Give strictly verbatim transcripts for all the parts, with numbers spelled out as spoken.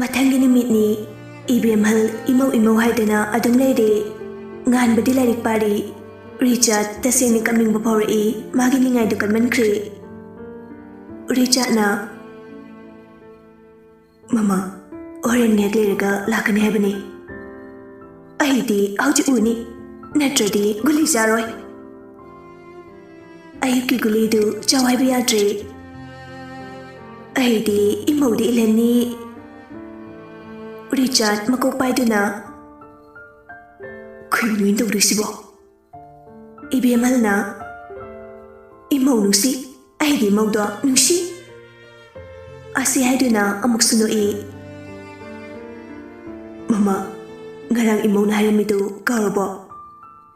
ꯃꯊꯪꯒꯤ ꯅꯨꯃꯤꯠꯅꯤ꯫ ꯏꯕꯦꯝꯍꯜ ꯏꯃꯧ ꯏꯃꯧ ꯍꯥꯏꯗꯅ ꯑꯗꯨꯝ ꯂꯩꯔꯦ꯫ ꯉꯥꯟꯕꯗꯤ ꯂꯥꯏꯔꯤꯛ ꯄꯥꯔꯤ꯫ ꯔꯤꯆꯥꯔꯗ ꯇꯁꯦꯡꯅ ꯀꯞꯅꯤꯡꯕ ꯐꯥꯎꯔꯛꯏ꯫ ꯃꯥꯒꯤ ꯅꯤꯡꯉꯥꯏꯗꯨ ꯀꯟꯃꯟꯈ꯭ꯔꯦ꯫ ꯔꯤꯆꯥꯔꯗꯅ, "ꯃꯃꯥ, ꯍꯣꯔꯦꯟ ꯉꯥꯏꯍꯥꯛ ꯂꯩꯔꯒ ꯂꯥꯛꯀꯅꯤ ꯍꯥꯏꯕꯅꯤ꯫ ꯑꯩꯗꯤ ꯍꯧꯖꯤꯛ ꯎꯅꯤ, ꯅꯠꯇ꯭ꯔꯗꯤ ꯒꯨꯂꯤ ꯆꯥꯔꯣꯏ꯫ ꯑꯌꯨꯛꯀꯤ ꯒꯨꯂꯤꯗꯨ ꯆꯥꯎ ꯍꯥꯏꯕ ꯌꯥꯗ꯭ꯔꯦ꯫ ꯑꯩꯗꯤ ꯏꯃꯧꯗ ꯏꯜꯍꯟꯅꯤ꯫" ꯔꯤꯆꯥꯔꯗ ꯃꯀꯣꯛ ꯄꯥꯏꯗꯨꯅ, "ꯀꯩꯅꯣ ꯑꯩꯅ ꯇꯧꯗꯣꯏꯁꯤꯕꯣ?" ꯏꯕꯦꯝꯍꯜꯅ, "ꯏꯃꯧ ꯅꯨꯡꯁꯤ, ꯑꯩꯗꯤ ꯏꯃꯧꯗꯣ ꯅꯨꯡꯁꯤ꯫" ꯑꯁꯤ ꯍꯥꯏꯗꯨꯅ ꯑꯃꯨꯛꯁꯨ ꯅꯣꯛꯏ꯫ "ꯃꯃꯥ, ꯉꯔꯥꯡ ꯏꯃꯧꯅ ꯍꯥꯏꯔꯝꯃꯤꯗꯨ ꯀꯥꯎꯔꯕꯣ?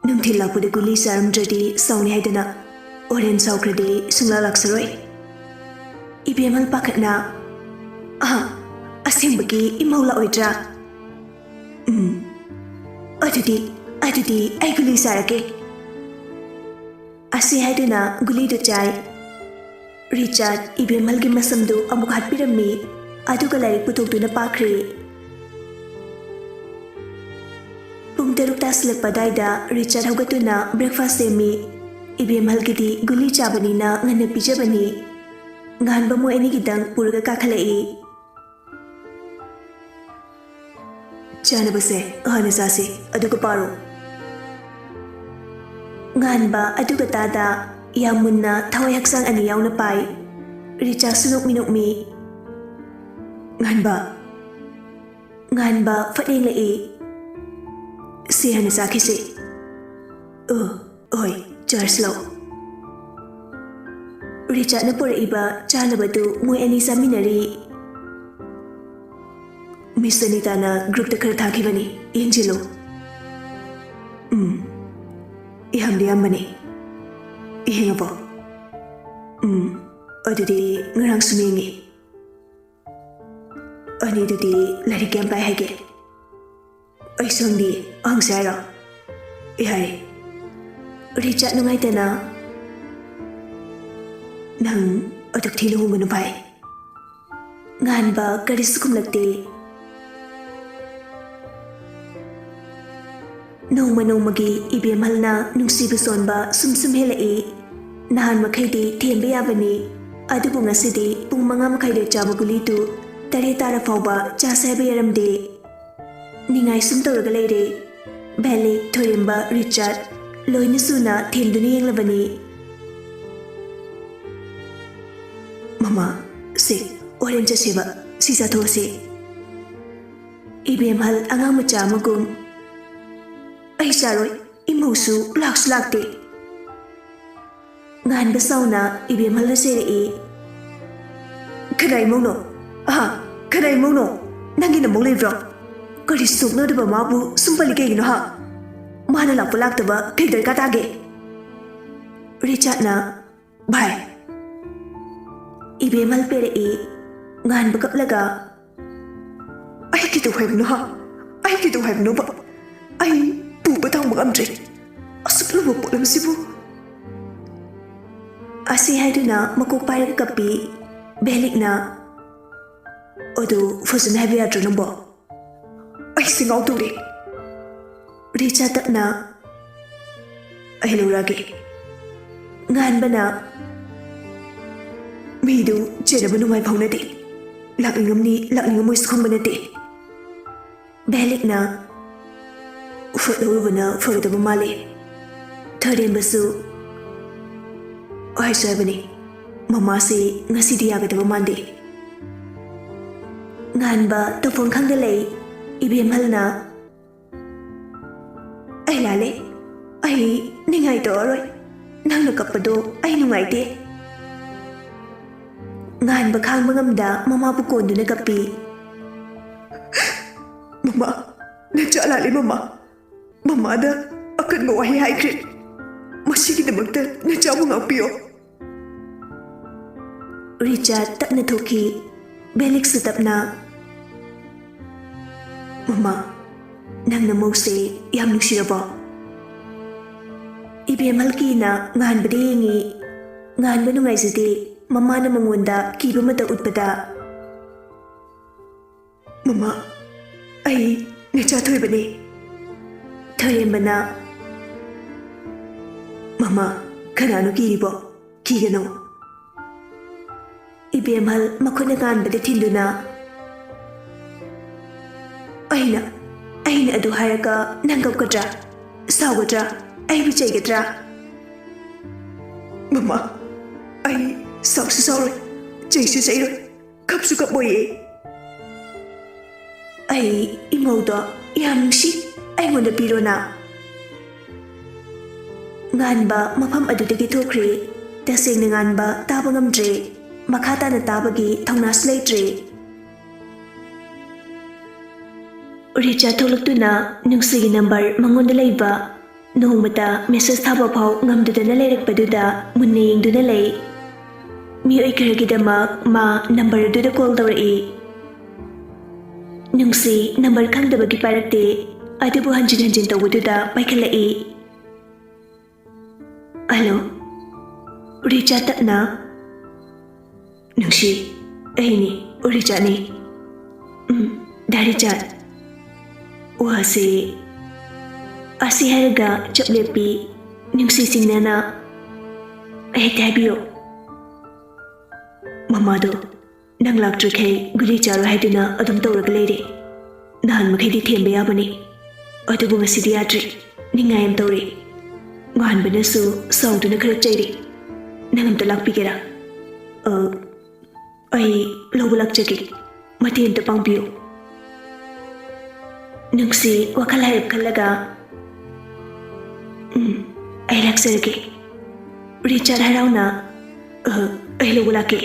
ꯅꯨꯡꯊꯤꯜ ꯂꯥꯛꯄꯗ ꯒꯨꯂꯤ ꯆꯥꯔꯝꯗ꯭ꯔꯗꯤ ꯁꯥꯎꯅꯤ ꯍꯥꯏꯗꯅ꯫ ꯍꯣꯔꯦꯟ ꯁꯥꯎꯈ꯭ꯔꯗꯤ ꯁꯨꯡꯂꯥꯛ ꯂꯥꯛꯆꯔꯣꯏ꯫" ꯏꯕꯦꯝꯍꯜ ꯄꯥꯈꯠꯅ, "ꯑꯍ, ꯑꯁꯦꯡꯕꯒꯤ ꯏꯃꯧ ꯂꯥꯛꯑꯣꯏꯗ꯭ꯔꯥ? ꯎꯝ, ꯑꯗꯨꯗꯤ, ꯑꯗꯨꯗꯤ ꯑꯩ ꯒꯨꯂꯤ ꯆꯥꯔꯒꯦ꯫" ꯑꯁꯤ ꯍꯥꯏꯗꯨꯅ ꯒꯨꯂꯤꯗꯨ ꯆꯥꯏ꯫ ꯔꯤꯆꯥꯔꯗ ꯏꯕꯦꯝꯍꯜꯒꯤ ꯃꯁꯝꯗꯨ ꯑꯃꯨꯛ ꯍꯥꯠꯄꯤꯔꯝꯃꯤ, ꯑꯗꯨꯒ ꯂꯥꯏꯔꯤꯛ ꯄꯨꯊꯣꯛꯇꯨꯅ ꯄꯥꯈ꯭ꯔꯦ꯫ ꯄꯨꯡ ꯇꯔꯨꯛ ꯇꯥꯁꯤꯜꯂꯛꯄ ꯑꯗꯥꯏꯗ ꯔꯤꯆꯥꯔꯗ ꯍꯧꯒꯠꯇꯨꯅ breakfast ꯁꯦꯝꯃꯤ꯫ ꯏꯕꯦꯝꯍꯜꯒꯤꯗꯤ ꯒꯨꯂꯤ ꯆꯥꯕꯅꯤꯅ ꯉꯟꯅ ꯄꯤꯖꯕꯅꯤ꯫ ꯉꯥꯟꯕ ꯃꯣꯏ ꯑꯅꯤꯒꯤꯗꯪ ꯄꯨꯔꯒ ꯀꯥꯈꯠꯂꯛꯏ꯫ "ꯆꯥꯅꯕꯁꯦ ꯍꯥꯟꯅ ꯆꯥꯁꯤ, ꯑꯗꯨꯒ ꯄꯥꯔꯣ꯫" ꯉꯥꯟꯕ ꯑꯗꯨꯒ ꯇꯥꯗ ꯌꯥꯝ ꯃꯨꯟꯅ ꯊꯋꯥꯏ ꯍꯛꯆꯥꯡ ꯑꯅꯤ ꯌꯥꯎꯅ ꯄꯥꯏ꯫ ꯔꯤꯆꯥꯔꯗꯁꯨ ꯅꯣꯛꯃꯤ ꯅꯣꯛꯃꯤ꯫ "ꯉꯥꯟꯕ, ꯉꯥꯟꯕ ꯐꯠ ꯌꯦꯡꯂꯛꯏ꯫ ꯁꯤ ꯍꯥꯟꯅ ꯆꯥꯈꯤꯁꯤ꯫" "ꯑ, ꯍꯣꯏ, ꯆꯥꯔꯖ ꯂꯧ꯫" ꯔꯤꯆꯥꯔꯗꯅ ꯄꯨꯔꯛꯏꯕ ꯆꯥꯅꯕꯗꯨ ꯃꯣꯏ ꯑꯅꯤ ꯆꯥꯃꯤꯟꯅꯔꯤ꯫ "ꯃꯤꯁ ꯑꯅꯤꯇꯥꯅ groupꯇ ꯈꯔ ꯊꯥꯈꯤꯕꯅꯤ, ꯌꯦꯡꯁꯤꯜꯂꯨ꯫" "ꯎꯝ, ꯏꯍꯝꯗꯤ ꯌꯥꯝꯕꯅꯤ꯫ ꯌꯦꯡꯉꯕꯣ?" "ꯎꯝ, ꯑꯗꯨꯗꯤ ꯉꯔꯥꯡꯁꯨ ꯌꯦꯡꯉꯤ꯫ ꯑꯅꯤꯗꯨꯗꯤ ꯂꯥꯏꯔꯤꯛ ꯀꯌꯥꯝ ꯄꯥꯏ ꯍꯥꯏꯒꯦ? ꯑꯩ ꯁꯪꯗꯤ ꯍꯪꯁꯦ ꯍꯥꯏꯔꯣ?" "ꯌꯥꯏ꯫" ꯔꯤꯆꯥꯔꯗ ꯅꯨꯡꯉꯥꯏꯇꯅ, "ꯅꯪ ꯑꯗꯨꯛ ꯊꯤꯅ ꯍꯣꯡꯒꯅꯨ ꯚꯥꯏ꯫" ꯉꯥꯟꯕ ꯀꯔꯤꯁꯨ ꯈꯨꯝꯂꯛꯇꯦ꯫ ꯅꯣꯡꯃ ꯅꯣꯡꯃꯒꯤ ꯏꯕꯦꯝꯍꯜꯅ ꯅꯨꯡꯁꯤꯕ ꯁꯣꯟꯕ ꯁꯨꯝ ꯁꯨꯝ ꯍꯦꯜꯂꯛꯏ꯫ ꯅꯍꯥꯟ ꯃꯈꯩꯗꯤ ꯊꯦꯝꯕ ꯌꯥꯕꯅꯤ, ꯑꯗꯨꯕꯨ ꯉꯁꯤꯗꯤ ꯄꯨꯡ ꯃꯉꯥ ꯃꯈꯥꯏꯗ ꯆꯥꯕ ꯒꯨꯂꯤꯗꯨ ꯇꯔꯦꯠ ꯇꯥꯔ ꯐꯥꯎꯕ ꯆꯥꯁꯦ ꯍꯥꯏꯕ ꯌꯥꯔꯝꯗꯦ꯫ ꯅꯤꯡꯉꯥꯏ ꯁꯨꯝ ꯇꯧꯔꯒ ꯂꯩꯔꯦ꯫ ꯚꯦꯂꯤꯛ, ꯊꯣꯏꯔꯦꯝꯕ, ꯔꯤꯆꯥꯔꯗ ꯂꯣꯏꯅ ꯁꯨꯅ ꯊꯦꯝꯗꯨꯅ ꯌꯦꯡꯂꯕꯅꯤ꯫ "ꯃꯃꯥ, ꯁꯦ, ꯑꯣꯔꯦꯟꯖ ꯆꯠꯁꯦꯕ, ꯁꯤ ꯆꯥꯊꯣꯛꯑꯁꯦ꯫" ꯏꯕꯦꯝꯍꯜ ꯑꯉꯥꯡ ꯃꯆꯥ ꯑꯃꯒꯨꯝ, "ꯑꯩ ꯆꯥꯔꯣꯏ, ꯏꯃꯧꯁꯨ ꯂꯥꯛꯁꯨ ꯂꯥꯛꯇꯦ꯫" ꯉꯥꯟꯕ ꯁꯥꯎꯅ ꯏꯕꯦꯝꯍꯜꯗ ꯆꯩꯔꯛꯏ꯫ "ꯀꯅꯥ ꯏꯃꯧꯅꯣ? ꯑꯍꯥ, ꯀꯅꯥ ꯏꯃꯧꯅꯣ? ꯅꯪꯒꯤ ꯅꯃꯧ ꯂꯩꯕ꯭ꯔꯣ? ꯀꯔꯤ ꯁꯨꯛꯅꯗꯕ ꯃꯥꯕꯨ ꯁꯨꯝ ꯄꯜꯂꯤ ꯀꯩꯒꯤꯅꯣ, ꯍꯥ? ꯃꯥꯅ ꯂꯥꯛꯄ ꯂꯥꯛꯇꯕ ꯀꯩ ꯗꯔꯀꯥꯔ ꯇꯥꯒꯦ?" ꯔꯤꯆꯥꯔꯗꯅ, "ꯚꯥꯏ꯫" ꯏꯕꯦꯝꯍꯜ ꯄꯦꯔꯛꯏ꯫ ꯉꯥꯟꯕ ꯀꯞꯂꯒ, "ꯑꯩ ꯀꯩꯗꯧ ꯍꯥꯏꯕꯅꯣ, ꯍꯥ? ꯑꯩ ꯀꯩꯗꯧ ꯍꯥꯏꯕꯅꯣꯕ? ꯑꯩ ꯄꯨꯕ ꯊꯥꯡꯕ ꯉꯝꯗ꯭ꯔꯦ, ꯑꯁꯨꯛ ꯂꯨꯕ ꯄꯣꯠꯂꯝꯁꯤꯕꯨ꯫" ꯑꯁꯤ ꯍꯥꯏꯗꯨꯅ ꯃꯀꯣꯛ ꯄꯥꯏꯔꯒ ꯀꯞꯄꯤ꯫ ꯚꯦꯂꯤꯛꯅ, "ꯑꯗꯨ ꯐꯖꯅ ꯍꯥꯏꯕ ꯌꯥꯗ꯭ꯔꯣ ꯅꯪꯕꯣ? ꯑꯩꯁꯦ ꯉꯥꯎꯗꯧꯔꯦ꯫" ꯔꯤꯆꯥ ꯇꯞꯅ, "ꯑꯩ ꯂꯧꯔꯛꯑꯒꯦ꯫" ꯉꯥꯟꯕꯅ, "ꯃꯤꯗꯨ ꯆꯦꯟꯅꯕ ꯅꯨꯡꯉꯥꯏ ꯐꯥꯎꯅꯗꯦ꯫ ꯂꯥꯛꯅꯤꯡꯉꯝꯅꯤ, ꯂꯥꯛꯅꯤꯡꯉꯝꯃꯣꯏꯁꯨ ꯈꯪꯕ ꯅꯠꯇꯦ꯫" ꯚꯦꯂꯤꯛꯅ, "ꯐꯠ ꯂꯧꯔꯨꯕꯅ ꯐꯒꯗꯕ ꯃꯥꯜꯂꯦ꯫" ꯊꯣꯏꯔꯦꯝꯕꯁꯨ, "ꯍꯥꯏꯁꯨ ꯍꯥꯏꯕꯅꯤ, ꯃꯃꯥꯁꯦ ꯉꯁꯤꯗꯤ ꯌꯥꯒꯗꯕ ꯃꯥꯟꯗꯦ꯫" ꯉꯥꯟꯕ ꯇꯧꯐꯝ ꯈꯪꯗ ꯂꯩ꯫ ꯏꯕꯦꯝꯍꯜꯅ, "ꯑꯩ ꯂꯥꯜꯂꯦ꯫ ꯑꯩ ꯅꯤꯡꯉꯥꯏ ꯇꯧꯔꯔꯣꯏ꯫ ꯅꯪꯅ ꯀꯞꯄꯗꯣ ꯑꯩ ꯅꯨꯡꯉꯥꯏꯇꯦ꯫" ꯉꯥꯟꯕ ꯈꯥꯡꯕ ꯉꯝꯗ ꯃꯃꯥꯕꯨ ꯀꯣꯟꯗꯨꯅ ꯀꯞꯄꯤ꯫ "ꯃꯃꯥ, ꯅꯆꯥ ꯂꯥꯜꯂꯦ ꯃꯃꯥ꯫ ꯃꯃꯥꯗ ꯑꯀꯟꯕ ꯋꯥꯍꯩ ꯍꯥꯏꯈ꯭ꯔꯦ꯫ ꯃꯁꯤꯒꯤꯗꯃꯛꯇ ꯅꯆꯥꯕꯨ ꯉꯥꯛꯄꯤꯌꯣ꯫" ꯔꯤꯆꯥꯔꯗ ꯇꯞꯅ ꯊꯣꯛꯈꯤ꯫ ꯚꯦꯂꯤꯛꯁꯨ ꯇꯞꯅ, "ꯃꯃꯥ, ꯅꯪ ꯅꯃꯧꯁꯦ ꯌꯥꯝ ꯅꯨꯡꯁꯤꯔꯕꯣ?" ꯏꯕꯦꯝꯍꯜ ꯀꯤꯅ ꯉꯥꯟꯕꯗ ꯌꯦꯡꯉꯤ꯫ ꯉꯥꯟꯕ ꯅꯨꯡꯉꯥꯏꯖꯗꯦ꯫ ꯃꯃꯥꯅ ꯃꯉꯣꯟꯗ ꯀꯤꯕ ꯑꯃꯠꯇ ꯎꯠꯄꯗ, "ꯃꯃꯥ, ꯑꯩ ꯅꯆꯥ ꯊꯣꯏꯕꯅꯦ꯫ ꯊꯣꯏꯔꯦꯝꯕꯅ, "ꯃꯃꯥ, ꯀꯅꯥꯅꯣ ꯀꯤꯔꯤꯕꯣ? ꯀꯤꯒꯅꯨ꯫" ꯏꯕꯦꯝꯍꯜ ꯃꯈꯨꯠꯅ ꯉꯥꯟꯕꯗ ꯊꯤꯟꯗꯨꯅ, "ꯑꯩꯅ, ꯑꯩꯅ ꯑꯗꯨ ꯍꯥꯏꯔꯒ ꯅꯪ ꯀꯞꯀꯗ꯭ꯔꯥ? ꯁꯥꯎꯒꯗ꯭ꯔꯥ? ꯑꯩꯕꯨ ꯆꯩꯒꯗ꯭ꯔꯥ?" "ꯃꯃꯥ, ꯑꯩ ꯁꯥꯎꯁꯨ ꯁꯥꯎꯔꯣꯏ, ꯆꯩꯁꯨ ꯆꯩꯔꯣꯏ, ꯀꯞꯁꯨ ꯀꯞꯄꯣꯏꯌꯦ꯫" "ꯑꯩ ꯏꯃꯧꯗꯣ ꯌꯥꯝ ꯅꯨꯡꯁꯤ, ꯑꯩꯉꯣꯟꯗ ꯄꯤꯔꯣꯅ꯫" ꯉꯥꯟꯕ ꯃꯐꯝ ꯑꯗꯨꯗꯒꯤ ꯊꯣꯛꯈ꯭ꯔꯦ꯫ ꯇꯁꯦꯡꯅ ꯉꯥꯟꯕ ꯇꯥꯕ ꯉꯝꯗ꯭ꯔꯦ꯫ ꯃꯈꯥ ꯇꯥꯅ ꯇꯥꯕꯒꯤ ꯊꯧꯅꯥꯁꯨ ꯂꯩꯇ꯭ꯔꯦ꯫ ꯔꯤꯆꯥꯔꯗ ꯊꯣꯛꯂꯛꯇꯨꯅ ꯅꯨꯡꯁꯤꯒꯤ ꯅꯝꯕꯔ ꯃꯉꯣꯟꯗ ꯂꯩꯕ, ꯅꯣꯡꯃꯇ ꯃꯦꯁꯦꯖ ꯊꯥꯕ ꯐꯥꯎ ꯉꯝꯗꯗꯅ ꯂꯩꯔꯛꯄꯗꯨꯗ ꯃꯨꯟꯅ ꯌꯦꯡꯗꯨꯅ ꯂꯩ꯫ ꯃꯤꯑꯣꯏ ꯈꯔꯒꯤꯗꯃꯛ ꯃꯥ ꯅꯝꯕꯔ ꯑꯗꯨꯗ ꯀꯣꯜ ꯇꯧꯔꯛꯏ꯫ ꯅꯨꯡꯁꯤ ꯅꯝꯕꯔ ꯈꯪꯗꯕꯒꯤ ꯄꯥꯏꯔꯛꯇꯦ, ꯑꯗꯨꯕꯨ ꯍꯟꯖꯤꯟ ꯍꯟꯖꯤꯟ ꯇꯧꯕꯗꯨꯗ ꯄꯥꯏꯈꯠꯂꯛꯏ꯫ "ꯍꯜꯂꯣ, ꯔꯤꯆꯥꯔꯗ ꯇꯞꯅ꯫" "ꯅꯨꯡꯁꯤ, ꯑꯩꯅꯤ, ꯔꯤꯆꯥꯔꯗꯅꯤ꯫" "ꯎꯝ, ꯗꯥ ꯔꯤꯆꯥꯔꯗ, ꯋꯥꯁꯦ꯫" ꯑꯁꯤ ꯍꯥꯏꯔꯒ ꯆꯞ ꯂꯦꯞꯄꯤ꯫ ꯅꯨꯡꯁꯤ ꯆꯤꯡꯅꯅ, "ꯍꯦꯛꯇ ꯍꯥꯏꯕꯤꯌꯨ꯫" "ꯃꯃꯥꯗꯣ ꯅꯪ ꯂꯥꯛꯇ꯭ꯔꯤꯈꯩ ꯒꯨꯂꯤ ꯆꯥꯔꯣꯏ ꯍꯥꯏꯗꯨꯅ ꯑꯗꯨꯝ ꯇꯧꯔꯒ ꯂꯩꯔꯦ꯫ ꯅꯍꯥꯟ ꯃꯈꯩꯗꯤ ꯊꯦꯝꯕ ꯌꯥꯕꯅꯤ, ꯑꯗꯨꯕꯨ ꯉꯁꯤꯗꯤ ꯌꯥꯗ꯭ꯔꯦ꯫ ꯅꯤꯡꯉꯥꯏ ꯌꯥꯝ ꯇꯧꯔꯦ꯫ ꯉꯥꯟꯕꯅꯁꯨ ꯁꯥꯎꯗꯨꯅ ꯈꯔ ꯆꯩꯔꯦ꯫ ꯅꯪ ꯑꯝꯇ ꯂꯥꯛꯄꯤꯒꯦꯔꯥ? ꯑ, ꯑꯩ ꯂꯧꯕ ꯂꯥꯛꯆꯒꯦ꯫ ꯃꯇꯦꯡ ꯑꯝꯇ ꯄꯥꯡꯕꯤꯌꯨ꯫" ꯅꯨꯡꯁꯤ ꯋꯥꯈꯜ ꯍꯥꯏꯔꯞ ꯈꯜꯂꯒ, "ꯎꯝ, ꯑꯩ ꯂꯥꯛꯆꯔꯒꯦ꯫" ꯔꯤꯆꯥꯔꯗ ꯍꯔꯥꯎꯅ, "ꯑ, ꯑꯩ ꯂꯧꯕ ꯂꯥꯛꯀꯦ꯫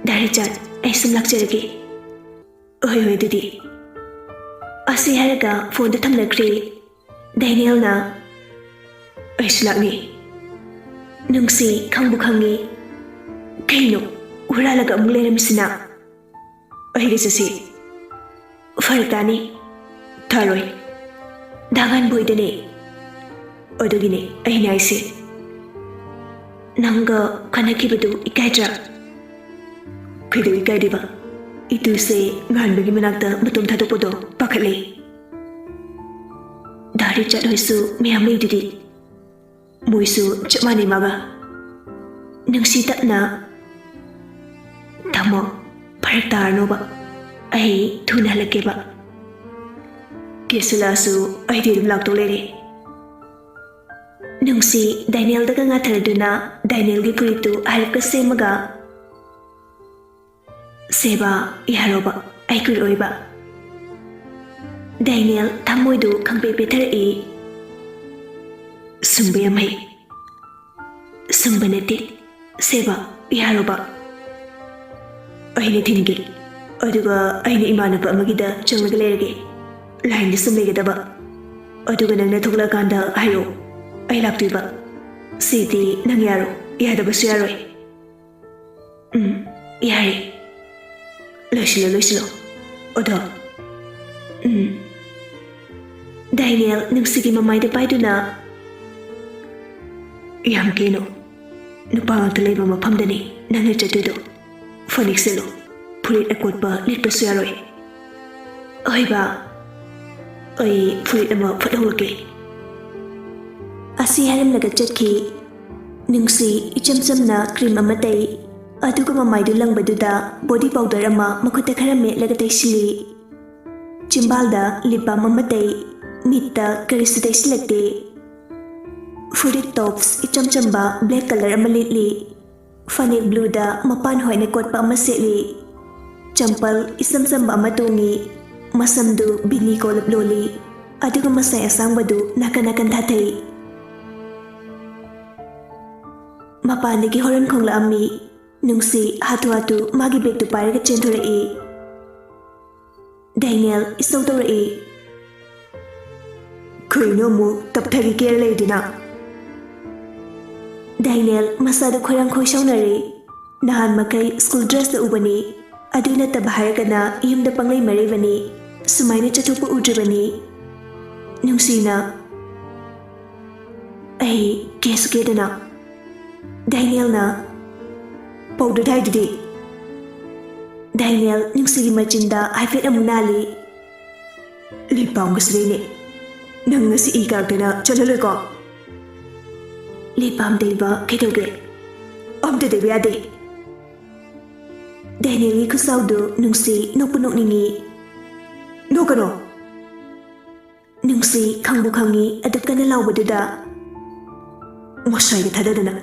ꯗꯥ ꯔꯤꯆꯥꯔꯗ, ꯑꯩ ꯁꯨꯝ ꯂꯥꯛꯆꯔꯒꯦ꯫" "ꯍꯣꯏ, ꯍꯣꯏ, ꯑꯗꯨꯗꯤ꯫" ꯑꯁꯤ ꯍꯥꯏꯔꯒ ꯐꯣꯟꯗꯨ ꯊꯝꯅꯈ꯭ꯔꯦ꯫ ꯗꯦꯅꯤꯌꯦꯜꯅ, "ꯑꯩꯁꯨ ꯂꯥꯛꯅꯤ꯫" ꯅꯨꯡꯁꯤ ꯈꯪꯕꯨ ꯈꯪꯉꯤ꯫ "ꯀꯩꯅꯣ, ꯍꯨꯔꯥꯜꯂꯒ ꯑꯃꯨꯛ ꯂꯩꯔꯝꯃꯤꯁꯤꯅ?" "ꯑꯩꯒ ꯆꯠꯁꯤ꯫" "ꯐꯔꯛ ꯇꯥꯅꯤ, ꯊꯥꯔꯣꯏ, ꯗꯥ ꯉꯥꯟꯕ ꯍꯣꯏꯗꯅꯦ꯫ ꯑꯗꯨꯒꯤꯅꯦ ꯑꯩꯅ ꯍꯥꯏꯁꯦ, ꯅꯪꯒ ꯈꯟꯅꯈꯤꯕꯗꯨ ꯏꯀꯥꯏꯗ꯭ꯔꯥ?" "ꯀꯩꯗꯧ ꯏꯀꯥꯏꯗꯣꯏꯕ? ꯏꯇꯨꯁꯦ ꯉꯥꯟꯕꯒꯤ ꯃꯅꯥꯛꯇ ꯃꯇꯣꯝ ꯊꯥꯗꯣꯛꯄꯗꯣ ꯄꯥꯈꯠꯂꯦ꯫" ꯔꯤꯆꯥꯔꯗ ꯍꯣꯏꯁꯨ ꯃꯌꯥꯝ ꯂꯩꯗꯨꯗꯤ꯫ ꯃꯣꯏꯁꯨ ꯆꯞ ꯃꯥꯟꯅꯩ ꯃꯥꯒ꯫ ꯅꯨꯡꯁꯤ ꯇꯞꯅ, "ꯊꯝꯃꯣ, ꯐꯔꯛ ꯇꯥꯔꯅꯣꯕ꯫ ꯑꯩ ꯊꯨꯅ ꯍꯜꯂꯛꯀꯦꯕ꯫ ꯀꯦꯁ ꯍꯜꯂꯛꯑꯁꯨ ꯑꯩꯗꯤ ꯑꯗꯨꯝ ꯂꯥꯛꯇꯧ ꯂꯩꯔꯦ꯫" ꯅꯨꯡꯁꯤ ꯗꯥꯏꯅꯦꯜꯗꯒ ꯉꯥꯊꯔꯗꯨꯅ ꯗꯥꯏꯅꯦꯜꯒꯤ ꯐꯨꯔꯤꯠꯇꯨ ꯍꯥꯏꯔꯞꯀ ꯁꯦꯝꯃꯒ, "ꯁꯦꯕꯥ, ꯌꯥꯔꯣꯕ, ꯑꯩ ꯀꯨꯏꯔꯛꯑꯣꯏꯕ꯫" ꯗꯥꯏꯅꯦꯜ ꯊꯃꯣꯏꯗꯨ ꯈꯪꯄꯦ ꯄꯦꯊꯔꯛꯏ꯫ "ꯁꯨꯝꯕ ꯌꯥꯝ ꯍꯩ꯫" "ꯁꯨꯝꯕ ꯅꯠꯇꯦ, ꯁꯦꯕꯥ, ꯌꯥꯔꯣꯕ꯫" "ꯑꯩꯅ ꯊꯤꯟꯒꯦ, ꯑꯗꯨꯒ ꯑꯩꯅ ꯏꯃꯥꯟꯅꯕ ꯑꯃꯒꯤꯗ ꯆꯪꯂꯒ ꯂꯩꯔꯒꯦ꯫ ꯂꯥꯏꯟꯗ ꯁꯨꯝ ꯂꯩꯒꯗꯕ꯫ ꯑꯗꯨꯒ ꯅꯪꯅ ꯊꯣꯛꯂꯛꯑꯀꯥꯟꯗ ꯍꯥꯏꯔꯛꯑꯣ, ꯑꯩ ꯂꯥꯛꯇꯣꯏꯕ꯫ ꯁꯤꯗꯤ ꯅꯪ ꯌꯥꯔꯣ, ꯌꯥꯗꯕꯁꯨ ꯌꯥꯔꯣꯏ꯫" "ꯎꯝ, ꯌꯥꯔꯦ꯫ ꯂꯣꯏꯁꯤꯜꯂꯣ, ꯂꯣꯏꯁꯤꯜꯂꯣ꯫ ꯑꯗꯣ, ꯎꯝ꯫" ꯗꯥꯏꯅꯦꯜ ꯅꯨꯡꯁꯤꯒꯤ ꯃꯃꯥꯏꯗ ꯄꯥꯏꯗꯨꯅ, "ꯌꯥꯝ ꯀꯩꯅꯣ, ꯅꯨꯄꯥ ꯉꯥꯛꯇ ꯂꯩꯕ ꯃꯐꯝꯗꯅꯤ ꯅꯪꯅ ꯆꯠꯇꯣꯏꯗꯣ꯫ ꯐꯅꯦꯛ ꯁꯦꯠꯂꯣ, ꯐꯨꯔꯤꯠ ꯑꯀꯣꯠꯄ ꯂꯤꯠꯄꯁꯨ ꯌꯥꯔꯣꯏ꯫" "ꯍꯣꯏ ꯕꯥ, ꯑꯩ ꯐꯨꯔꯤꯠ ꯑꯃ ꯐꯠ ꯍꯧꯔꯛꯀꯦ꯫" ꯑꯁꯤ ꯍꯥꯏꯔꯝꯂꯒ ꯆꯠꯈꯤ꯫ ꯅꯨꯡꯁꯤ ꯏꯆꯝ ꯆꯝꯅ ꯀ꯭ꯔꯤꯝ ꯑꯃ ꯇꯩ, ꯑꯗꯨꯒ ꯃꯃꯥꯏꯗꯨ ꯂꯪꯕꯗꯨꯗ ꯕꯣꯗꯤ ꯄꯥꯎꯗꯔ ꯑꯃ ꯃꯈꯨꯠꯇ ꯈꯔ ꯃꯦꯠꯂꯒ ꯇꯩꯁꯤꯜꯂꯤ꯫ ꯆꯤꯝꯕꯥꯜꯗ ꯂꯤꯞ ꯕꯥꯝ ꯑꯃ ꯇꯩ, ꯃꯤꯠꯇ ꯀꯔꯤꯁꯨ ꯇꯩꯁꯤꯜꯂꯛꯇꯦ꯫ ꯐꯨꯔꯤꯠ ꯇꯣꯞꯁ ꯏꯆꯝ ꯆꯝꯕ ꯕ꯭ꯂꯦꯛ ꯀꯂꯔ ꯑꯃ ꯂꯤꯠꯂꯤ꯫ ꯐꯅꯦꯛ ꯕ꯭ꯂꯨꯗ ꯃꯄꯥꯟ ꯍꯣꯏꯅ ꯀꯣꯠꯄ ꯑꯃ ꯁꯦꯠꯂꯤ꯫ ꯆꯝꯄꯜ ꯏꯆꯝ ꯆꯝꯕ ꯑꯃ ꯇꯣꯡꯉꯤ꯫ ꯃꯁꯝꯗꯨ ꯕꯤꯅꯤ ꯀꯣꯂꯞ ꯂꯣꯜꯂꯤ, ꯑꯗꯨꯒ ꯃꯁꯥꯏ ꯑꯁꯥꯡꯕꯗꯨ ꯅꯥꯀꯟ ꯅꯥꯀꯟ ꯊꯥꯊꯩ꯫ ꯃꯄꯥꯟꯗꯒꯤ ꯍꯣꯔꯟ ꯈꯣꯡꯂꯛꯑꯝꯃꯤ꯫ ꯅꯨꯡꯁꯤ ꯍꯥꯊꯨ ꯍꯥꯊꯨ ꯃꯥꯒꯤ ꯕꯦꯒꯇꯨ ꯄꯥꯏꯔꯒ ꯆꯦꯟꯊꯣꯔꯛꯏ꯫ ꯗꯦꯅꯤꯌꯦꯜ ꯏꯁꯧ ꯇꯧꯔꯛꯏ, "ꯀꯩꯅꯣ ꯑꯃꯨꯛ ꯇꯞꯊꯒꯦ ꯀꯦꯔ ꯂꯩꯗꯨꯅ?" ꯗꯦꯅꯤꯌꯦꯜ ꯃꯁꯥꯗꯨ ꯈꯣꯏꯔꯥꯡ ꯈꯣꯏ ꯁꯥꯎꯅꯔꯦ꯫ ꯅꯍꯥꯟ ꯃꯈꯩ ꯁ꯭ꯀꯨꯜ ꯗ꯭ꯔꯦꯁꯇ ꯎꯕꯅꯤ, ꯑꯗꯨ ꯅꯠꯇꯕ ꯍꯥꯏꯔꯒꯅ ꯌꯨꯝꯗ ꯄꯪꯂꯩ ꯃꯔꯩꯕꯅꯤ, ꯁꯨꯃꯥꯏꯅ ꯆꯠꯊꯣꯛꯄ ꯎꯗ꯭ꯔꯤꯕꯅꯤ꯫ ꯅꯨꯡꯁꯤꯅ, "ꯑꯩ ꯀꯦꯁꯨ ꯀꯦꯗꯅ꯫" ꯗꯦꯅꯤꯌꯦꯜꯅ, "ꯄꯥꯎꯗꯔ ꯊꯥꯏꯗꯨꯗꯤ?" ꯗꯦꯅꯤꯌꯦꯜ ꯅꯨꯡꯁꯤꯒꯤ ꯃꯆꯤꯟꯗ ꯍꯥꯏꯐꯦꯠ ꯑꯃꯨꯛ ꯅꯥꯜꯂꯤ꯫ "ꯂꯤꯞ ꯕꯥꯝꯒꯁꯨ ꯂꯩꯅꯦ꯫ ꯅꯪ ꯉꯁꯤ ꯏ ꯀꯥꯔꯛꯇꯅ ꯆꯠꯂꯔꯣꯏꯀꯣ? ꯂꯤꯞ ꯕꯥꯝ ꯇꯩꯕ ꯀꯩꯗꯧꯒꯦ? ꯑꯝꯇ ꯇꯩꯕ ꯌꯥꯗꯦ꯫ ꯗꯦꯅꯤꯌꯦꯜꯒꯤ ꯈꯨꯠꯁꯥꯎꯗꯨ ꯅꯨꯡꯁꯤ, ꯅꯣꯛꯄꯨ ꯅꯣꯛꯅꯤꯡꯉꯤ꯫ ꯅꯣꯛꯀꯅꯣ꯫ ꯅꯨꯡꯁꯤ ꯈꯪꯕꯨ ꯈꯪꯉꯤ ꯑꯗꯨꯛ ꯀꯟꯅ ꯂꯥꯎꯕꯗꯨꯗ꯫ ꯃꯁꯥꯏꯒ ꯊꯥꯗꯗꯅ꯫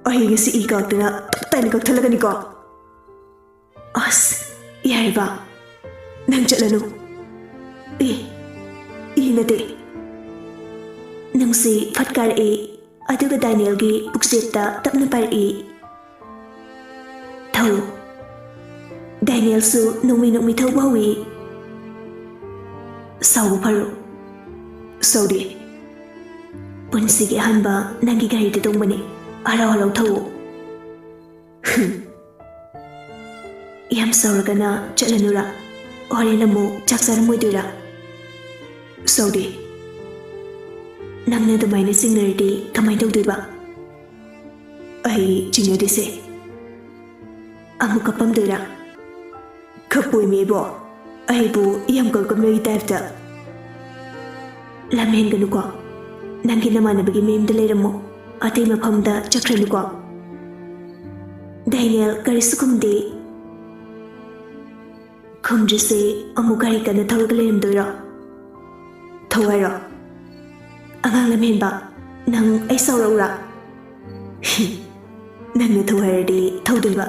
ꯑꯩ ꯉꯁꯤ ꯏ ꯀꯥꯔꯛꯇꯅ ꯇꯞ ꯇꯥꯏꯅ ꯀꯛꯊꯠꯂꯒꯅꯤꯀꯣ꯫ ꯑꯁ, ꯌꯥꯔꯦꯕ꯫ ꯅꯪ ꯆꯠꯂꯅꯨ꯫ ꯑꯦ, ꯏ ꯅꯠꯇꯦ꯫ ꯅꯨꯡꯁꯤ ꯐꯠ ꯀꯥꯔꯛꯏ, ꯑꯗꯨꯒ ꯗꯦꯅꯤꯌꯦꯜꯒꯤ ꯄꯨꯛꯆꯦꯞꯇ ꯇꯞꯅ ꯄꯥꯏꯔꯛꯏ꯫ ꯊꯧꯔꯣ꯫ ꯗꯦꯅꯤꯌꯦꯜꯁꯨ ꯅꯣꯡꯃꯩ ꯅꯣꯡꯃꯩ ꯊꯧꯕ ꯍꯧꯏ꯫ ꯁꯥꯎꯕ ꯐꯔꯣ꯫ ꯁꯥꯎꯗꯦ꯫ ꯄꯨꯟꯁꯤꯒꯤ ꯑꯍꯥꯟꯕ ꯅꯪꯒꯤ ꯒꯥꯔꯤꯗ ꯇꯣꯡꯕꯅꯤ꯫ ꯍꯔꯥꯎ ꯍꯔꯥꯎ ꯊꯧꯋꯣ꯫ ꯍꯨꯝ꯫ ꯌꯥꯝ ꯁꯥꯎꯔꯒꯅ ꯆꯠꯂꯅꯨꯔꯥ? ꯍꯣꯔꯦꯟ ꯑꯃꯨꯛ ꯆꯥꯛ ꯆꯥꯔꯝꯃꯣꯏꯗꯣꯏꯔꯥ? ꯁꯥꯎꯗꯦ꯫ ꯅꯪꯅ ꯑꯗꯨꯃꯥꯏꯅ ꯆꯤꯡꯅꯔꯗꯤ ꯀꯃꯥꯏꯅ ꯇꯧꯗꯣꯏꯕ? ꯑꯩ ꯆꯤꯡꯅꯗꯦꯁꯦ꯫ ꯑꯃꯨꯛ ꯀꯞꯄꯝꯗꯣꯏꯔꯥ? ꯀꯞꯄꯣꯏꯃꯦ ꯏꯕꯣ, ꯑꯩꯕꯨ ꯌꯥꯝ ꯀꯞꯀꯞꯅꯒꯤ ꯇꯥꯏꯞꯇ꯫ ꯂꯝ ꯍꯦꯟꯒꯅꯨꯀꯣ, ꯅꯪꯒꯤ ꯅꯃꯥꯟꯅꯕꯒꯤ ꯃꯌꯨꯝꯗ ꯂꯩꯔꯝꯃꯣ, ꯑꯇꯩ ꯃꯐꯝꯗ ꯆꯠꯈ꯭ꯔꯅꯨꯀꯣ꯫ ꯗꯦꯅꯤꯌꯦꯜ ꯀꯔꯤꯁꯨ ꯈꯨꯝꯗꯦ꯫ ꯈꯨꯝꯗ꯭ꯔꯤꯁꯦ ꯑꯃꯨꯛ ꯒꯥꯔꯤ ꯀꯟꯅ ꯊꯧꯔꯒ ꯂꯩꯔꯝꯗꯣꯏꯔꯣ? ꯊꯧ ꯍꯥꯏꯔꯣ? ꯑꯉꯥꯡ ꯂꯝꯍꯦꯟꯕ, ꯅꯪ ꯑꯩ ꯁꯥꯎꯔꯛꯎꯔꯥ? ꯍꯤ, ꯅꯪꯅ ꯊꯧ ꯍꯥꯏꯔꯗꯤ ꯊꯧꯗꯣꯏꯕ꯫